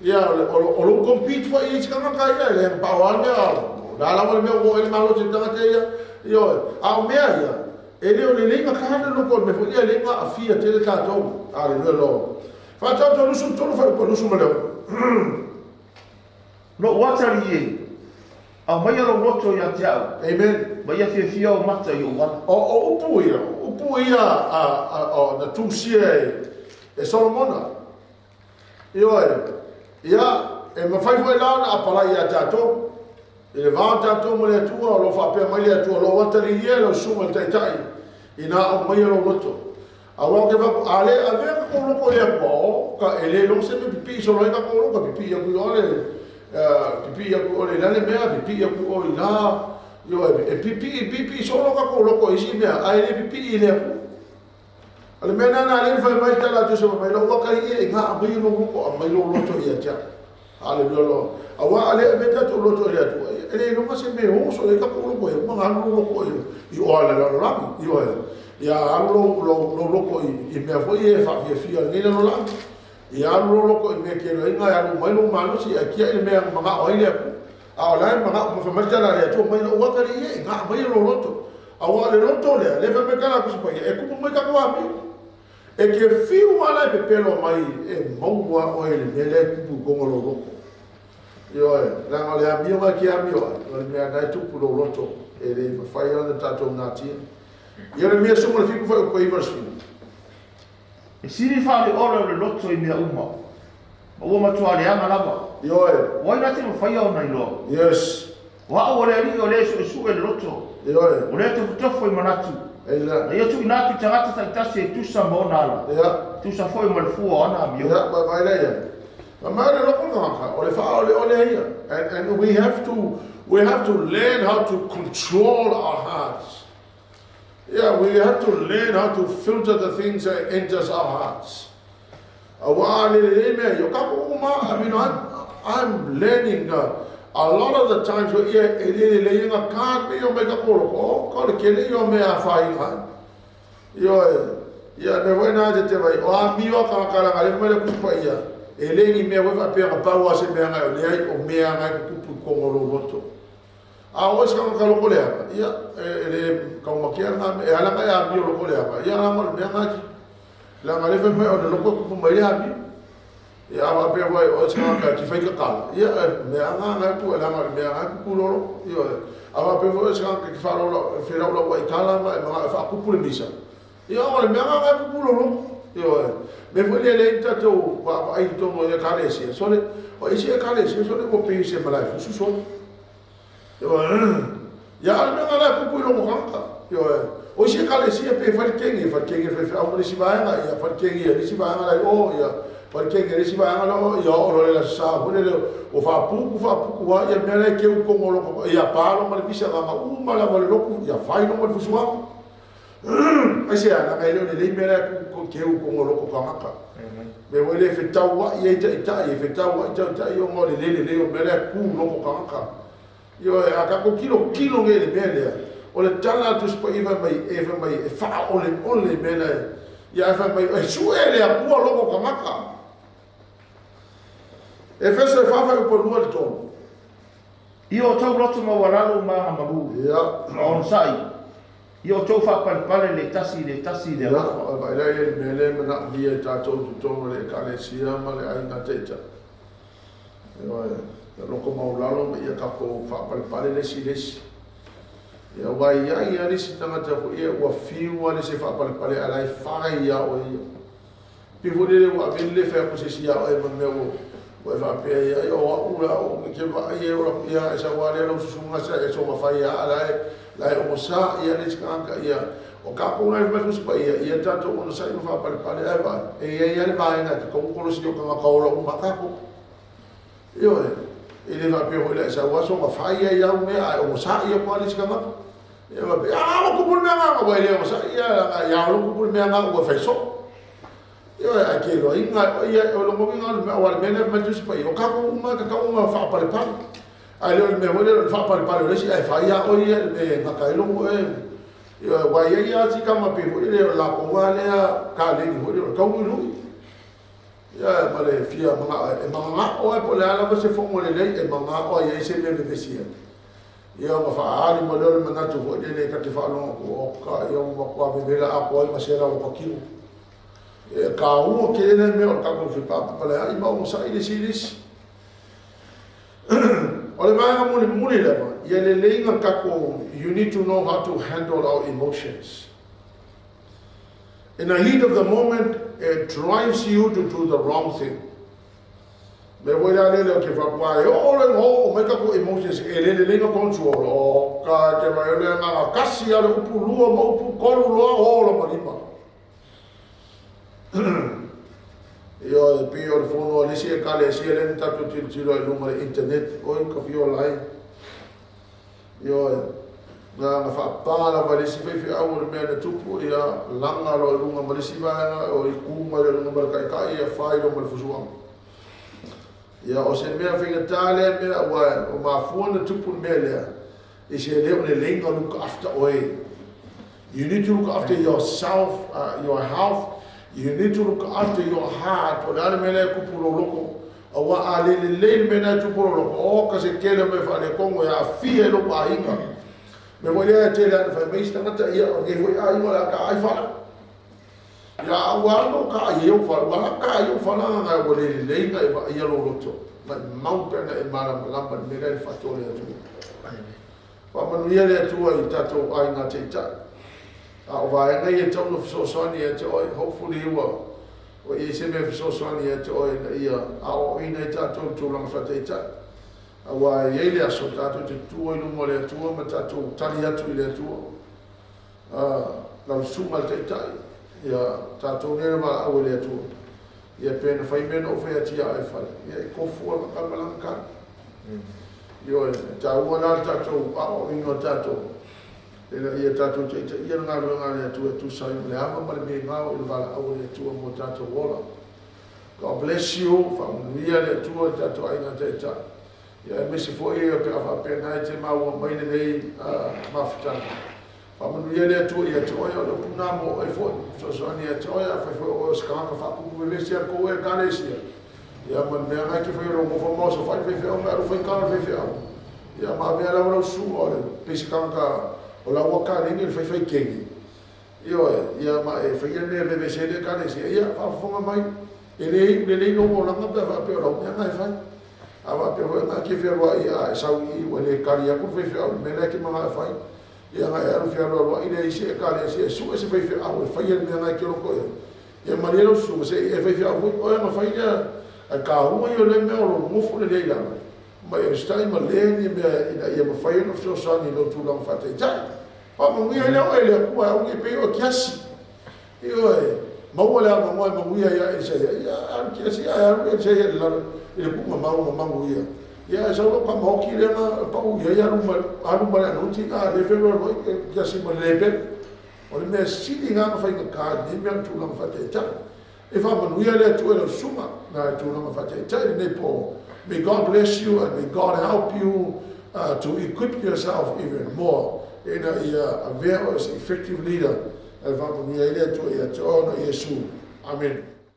Ia o lo compete fo isi kangaka ia le pa o mea la la o le mea o ele malo te tangata ia. Ioe, a o mea ia e le o le lenga ka le loko me fo ia lenga afia te le tatou. Aleluia lo. Fa tau lusu tolu fa ko lusu maleo. Lou atalii e, aumaia lou loto ia te au. Amen. Ma ia fiafia ou mata i ou ala. O upu ia a na tusia e Solomona. Ioe, ia, e mawhai foi la na apalai ia tātou. I le vā tātou mo le Atua, o lo whaapea mai le Atua, lo watari ia lo sunga le taitai, i nā au mai lo loto. A wau ke whapu, a le, a mea ka kōloko i le Atua, o, ka e le long se me pipi solo i ka kōloko, pipi ia kui ole, pipi ia kui ole, lale mea, pipi ia kui ole la, ioe, e pipi, pipi solo ka kōloko i si mea, a e le pipi i le Atua. A le mea nana le whai mai tala tu se mai lo waka i e ngā mai lo loko, a mai lo loto i atia. Aleluia lo. A wa ale e ta tu loto i atua. E le longa se me hoso e ka kōloko e, ma ngā lo loko i, i o ale lo langi, ioe. Ia alu lo lo lo loko i mea foi e whawhia nei lo langi. Ia alu lo loko i mea ke lo inga, alu mai lo malosi, a kia i mea manga o ai le aku. A o lai manga o mawha mai tala le atua mai lo waka i e, ngā mai lo loto. A wa le loto lea, le wha me kala kusipa ia, e kupu mai kako amio. E ke whiu ala e pepelo mai e maua o e le mea lea kupu kongo lo loko. Ioe, langa le amio mai ki amio ai, o le mea nai tupu lo loto, e le mawhai ana tātou ngā tia. Ia le mea sunga le fiku whai o koe iwa sui. E sili whaale ora o le loto i mea uma. Ma ua matua leaga lava. Ioe. O ai la te mafaia ona iloa. Yes. O au o le alii o le suesue le loto. Ioe. O le tofotofo i manatu. Eila. Na ia tuuina atu i tagata taitasi e tusa ma ona ala. Ia. Tusa foi ma le fua o ana amio. Ia, ma vai lea ia. Ma mai le loko ngaka, o le wha o le ole ia. And we have to learn how to control our hearts. Yeah, we have to learn how to filter the things that enters our hearts. A wā le le mea, yo kako uma, I mean, I'm learning a lot of the times, ia, e le le le inga kān me yo me ka kōloko, o, ka le kele yo me a whai inga. Io e, ia, me wai nā te te vai, o a miwa ka kala ngā le mai le kupa ia, e le ni mea wai whapea nga pau a se mea ngai, o le ai o mea ngai kupu kongo lo loto. A o se ka loko le anga, ia, e le kaumakia ngā me, e ala ngai a mio loko le anga, ia ala mo le mea ngai, la ngā le whai mai o le loko kupu mai le a mio. Ia a wapea wai o se ka ki whai ka kala, ia, mea ngā ngai pu, e la ngā mea ngai kupu lolo, ia, a wapea wai o se ka ki wharola, wharola wai kala ma, e mga e whaakupu le misa. Ia, o le mea ngā ngai kupu lolo, ia, me fo le le tātou wa ai tomo ia kalesia, so le, o isi e kalesia, so le mo pe se malai fusu so. Ia, ia ale mea ngā kupu i loko kangata. Ia, o isi e kalesia pe whare kengi, whare kengi whare whare au nisi vaenga, ia whare kengi, ia nisi vaenga lai o, ia O le kenge le isi vaega lea ia oo loa i le Aso Sa foi lele ua faapupu faapupu lava mea la e keu i totonu o loko, ia pa loa ma le pisa agaga uma lava o le lotu, ia fai loa ma le fusuaga. Aisea? Leaga e le o lelei mea la e keu i totonu o loko tagata. Mea foi lea e fetauai ai taitai, e fetauai taitai ona o le le lelei o mea la e tu i loko tagata. Ioe, a tatou tilotilo nei i le mea lea, o le tala a le Tusi Paia fai mai, e fai mai e faaoleole mea la e, ia ae fai mai e sue e le Atua loko tagata. Efeso e 4 fuaiupu 2 i le 3. Ia outou loto maualalo ma agamalu, ma onosai, ia outou faapalepale le tasi i le tasi i le alofa. Ia, vaai la i le mea lea e manaomia e tatou i totonu o le Ekalesia ma le aiga taitai. Ioe, ia loto maualalo ma ia tatou faapalepale le isi i le isi. Ia, aua e i ai lava le isi tagata foi ia ua fiu lava le isi e faapalepale ae la e fai lava oe ia. Pei foi lele ua ave le fai atu se isi ia oe ma mea ua e faapea ai, ai o au la o ke vaai e ola ia e sau lava lea lau susuga sa e soga fai lava la e ogosa ia le isi tagata ia o tatou la e fai mai Tusi Paia ia tatou onosai ma faapalepale ae vaai e i ai lava le vaega e tatau ona kolosi o tagata ola uma a tatou. Ioe, e le faapea foi la e sau lava soga fai ai au mea ae ogosa'i atu lava le isi tagata. Ia faapea, a ua tupu le mea lena, ua e le ogosa'i ia leaga ia ua tupu le mea lena ua fai soo. Ioe, ae te iloaina e oe ia, o lona uiga o le mea, aua o le mea lea e fai mai le Tusi Paia, o tatou uma e tatau ona faapalepale. Ae le o le mea foi lea o le faapalepale o le isi ae fai lava oe ia i le mea e gata ai lou oe. Ioe, aua e i ai lava si tama pei foi lele o le latou lava lea kaleni foi lele o le tauluilui. Ia, ma le fia manao, e mananao lava po o le a lava se fono lelei, e manao lava e i ai se mea e vevesi ai. Ia ona faaali mai lea o le manatu foi lele ta te faalogo atu, oka, ia ua matua vevela atoa ai ma sela o lota tino. E taua tele lea mea o le tatou fepaapapaleai ma onosai le isi i le isi. O le vaega mulimuli lava, ia lelei na tatou, you need to know how to handle our emotions. In the heat of the moment, it drives you to do the wrong thing. Mea foi la lele o ke faapua e oo loa ina oo mai tatou emotions e le lelei na control, o ka te vai o le agaga kasi a le upu lua ma upu tolu loa o loa ma lima. Ioe, pei o le fono a le isi Ekalesia lea na tatou tilotilo ai i luga o le internet, oi ka fia ola ai. Ioe, na na faapā lava e le isi faifeau o le mea na tupu, ia laga loa i luga ma le isi vaega, o i ku mai loa i luga ma le taitai, ia fai loa ma le fusuaga. Ia, o se mea faigata lea mea, aua o mafua na tupu le mea lea, i se le o lelei na look after oe. You need to look after yourself, your health, you need to look after your heart, po o le a le mea lea e tupu i lou loto. Aua a le lelei le mea lena e tupu i lou loto, oka se tele o mea faaletonu e aafia ai lou aiga. O le mea foi lea e tele lava ina fai mai isi tagata, ia o lenei foi aiga o le a taai fala. Ia a ua alu o taai ai ou fala, ua ala taai ou fala leaga ua le lelei ona e vaaia lou loto. Maumau pe ana e malamalama i le mea lea e faato e le Atua. Faamanuia le Atua i tatou aiga taitai. A o vaega ia e tatau ona fesoasoani ia te oe, hopefully ua ua i ai se mea e fesoasoani ia te oe ina ia aoaoina ai tatou i le tulaga faataitai. Aua e i ai le aso tatou te tutu ai i luma o le Atua ma tatou tali atu i le Atua. Lau susuga i le Taitai, ia tatou nei o le valaau e le Atua. Ia pe na fai mea na ou fai atu ia oe e fai, ia e tofu lava ka malaga tali. Ioe, e taua la le tatou aoaoina o tatou, ina ia tatou taitaia le galuega a le Atua e tusa ai ma le ava ma le migao i le valaau a le Atua mo tatou ola. God bless you, faamanuia le Atua i le tatou aiga taitai. Ia aemaise foi pe a faapena e te maua mai lenei mafutaga. Faamanuia le Atua ia te oe, o le upu lena mo oe foi. Fesoasoani ia te oe, afai foi o oe o se tagata faapupu vevesi a le tou Ekalesia, ia ma le mea lena e te faia lou nofo ma osofai le faifeau ma e alu fai tala le faifeau. Ia ma avea lava lau susuga o le pei se tagata o la ua kaleni le faifai keni. Ioe, ia ma e faia le mea e vevesi ai le Ekalesia, ia faafofoga mai, e le iu lelei lou olaga pe a faapea o lau mea lena e fai. A faapea foi na e te fealuai a e sau i i ua le kali atu le faifeau i le mea la e te manao e fai, ia na e alu fealualuai lea i isi Ekalesia e sue se faifeau e faia le mea na e te loto i ai. Ia malie lau susuga se i e faifeau foi oe ona fai lea, ae taua ia o lea mea o lou nofo lelei i lalo ma e usitai ma le ni mea ina ia mafai ona fesoasoani i lou tulaga faataitai. Faamanuia ai lea oe e le Atua e aua ne i pei oe kiasi. Ioe. Maua le avanoa e manuia ai ia Isaia, ia alu kiasi ae alu Isaia i lalo i le puga mau ma manuia. Ia ae sau lau tamaoti lea na pau i ai alu ma alu ma le anointing a le feloeloai kiasi ma le le pele. O le mea sili lena ona faigata i lenei mea o le tulaga faataitai. E faamanuia le Atua i lau susuga na tulaga faataitai lenei po. May God bless you and may God help you to equip yourself even more ina ia avea oe as effective leader e faamanuia ai le Atua ia te oe ona o Iesu. Amene.